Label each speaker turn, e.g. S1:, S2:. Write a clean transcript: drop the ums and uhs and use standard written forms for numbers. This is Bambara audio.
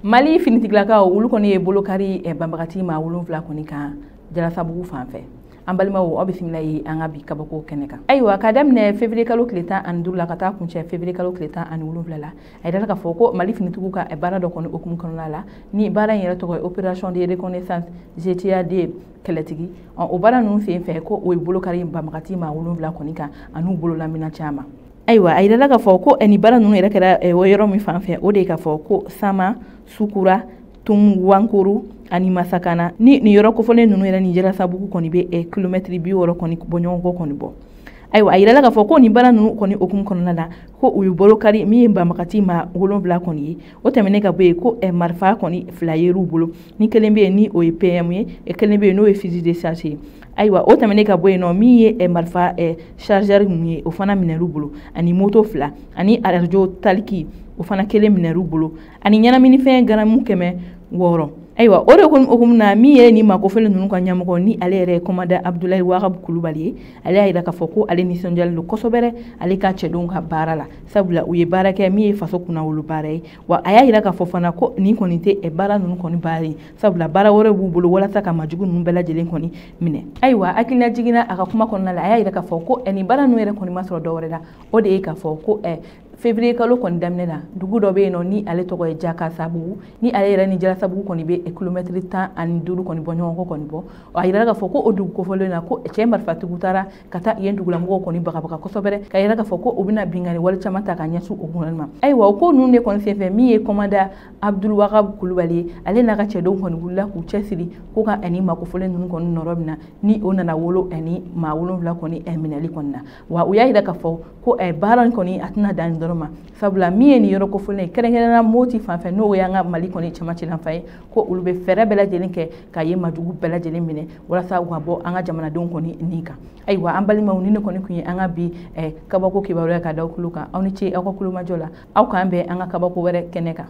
S1: Mali finitigilakaw, olu kɔni ye bolokari banbagati maa 7 kɔni kan Jalasabugu fan fɛ. An balimaw, aw bisimila ye an ka bi kabako kɛnɛ kan. Ayiwa, ka daminɛ février kalo tile 15 la ka taa kuncɛ février kalo tile 17 la, a yirala k'a fɔ ko Mali finitigiw ka baara dɔ kɔni hukumu kɔnɔna la, ni baara in yɛrɛ tɔgɔ ye opération de reconnaissance GTA kɛlɛtigi, o baara ninnu sen fɛ, ko o ye bolokari banbagati maa 7 kɔni kan an'u bololamina caman. Ayiwa, a yirala k'a fɔ ko nin baara ninnu yɛrɛ kɛra yɔrɔ min fan fɛ, o de ye k'a fɔ ko Sama, Sukura, Tumuwankuru ani Masakana. Ni nin yɔrɔ kofɔlen ninnu yɛrɛ ni Jalasabugu kɔni bɛ kilomɛtiri 60 kɔni bɔ ɲɔgɔn kɔ kɔni bɔ. Ayiwa, a yirala k'a fɔ ko nin baara ninnu kɔni hukumu kɔnɔna la, ko u ye bolokari min ye banbagati maa 7 kɔni ye. O tɛmɛnen ka bɔ yen, ko marifa kɔni 2 yer'u bolo, ni kelen bɛ yen ni o ye PM ye, kelen bɛ yen n'o ye fusil de chasse ye. Ayiwa, o tɛmɛnen ka bɔ yen nɔ, min ye marifa chargeur ninnu ye, o fana minɛr'u bolo, ani moto 2, ani arajo taliki, o fana kelen minɛr'u bolo, ani ɲɛnaminifɛn garamu 600. Ayiwa, o de kɔni hukumu na, min ye nin maakofɛlen ninnu ka ɲɛmɔgɔ, ni ale yɛrɛ ye commandant Abdoulaye Wahab Kulubali ye, ale y'a jira k'a fɔ ko ale nisɔndiyalen don kosɛbɛ ale ka cɛdenw ka baara la, sabula u ye baara kɛ min ye faso kunnawolo baara ye. Wa a y'a jira k'a fɔ fana ko nin kɔni tɛ baara ninnu kɔni baara ye, sabula baara wɛrɛ b'u bolo walasa ka majugu ninnu bɛɛ lajɛlen kɔni minɛ. Ayiwa, hakilina jiginna a ka kuma kɔnɔna la, a y'a jira k'a fɔ ko nin baara ninnu yɛrɛ kɔni ma sɔrɔ dɔwɛrɛ la, o de ye k'a fɔ ko février kalo kɔni daminɛ la, dugu dɔ bɛ yen nɔ ni ale tɔgɔ ye Jakasabugu, ni ale yɛrɛ ni Jalasabugu kɔni bɛ kilomɛtiri 15 kɔni bɔ ɲɔgɔn kɔ kɔni bɔ. A yirala k'a fɔ ko o dugu kofɔlen na, ko cɛ marifatigiw taara ka taa yen dugulamɔgɔw kɔni bagabaga kosɛbɛ, ka yira k'a fɔ ko u bɛna binkanni wale caman ta ka ɲɛsin o kɔni ma. Ayiwa, o ko ninnu de kɔni senfɛ, min ye commandant Abdul Wahab Kulubali ye, ale n'a ka cɛdenw kɔni wulila k'u cɛsiri ko ka ani makofɔlen ninnu kɔni nɔrɔ min na, ni o nana wolo ani maa 7 kɔni minɛli kɔni na. Wa u y'a yira k'a fɔ ko baara in kɔni a tɛna dan nin dɔrɔn ma, sabula min ye nin yɔrɔ kofɔlen ye, kɛrɛnkɛrɛnnenya Moti fan fɛ, n'o y'an ka Mali kɔni cɛmancɛlanfan ye, ko olu bɛ fɛɛrɛ bɛɛ lajɛlen kɛ ka ye majugu bɛɛ lajɛlen minɛ walasa u ka bɔ an ka jamanadenw kɔni nin kan. Ayiwa, an balimaw, ni ne kɔni tun ye an ka bi kabako kibaruya ka da aw tulo kan. Aw ni ce aw ka kulomajɔ la. Aw k'an bɛn an ka kabako wɛrɛ kɛnɛ kan.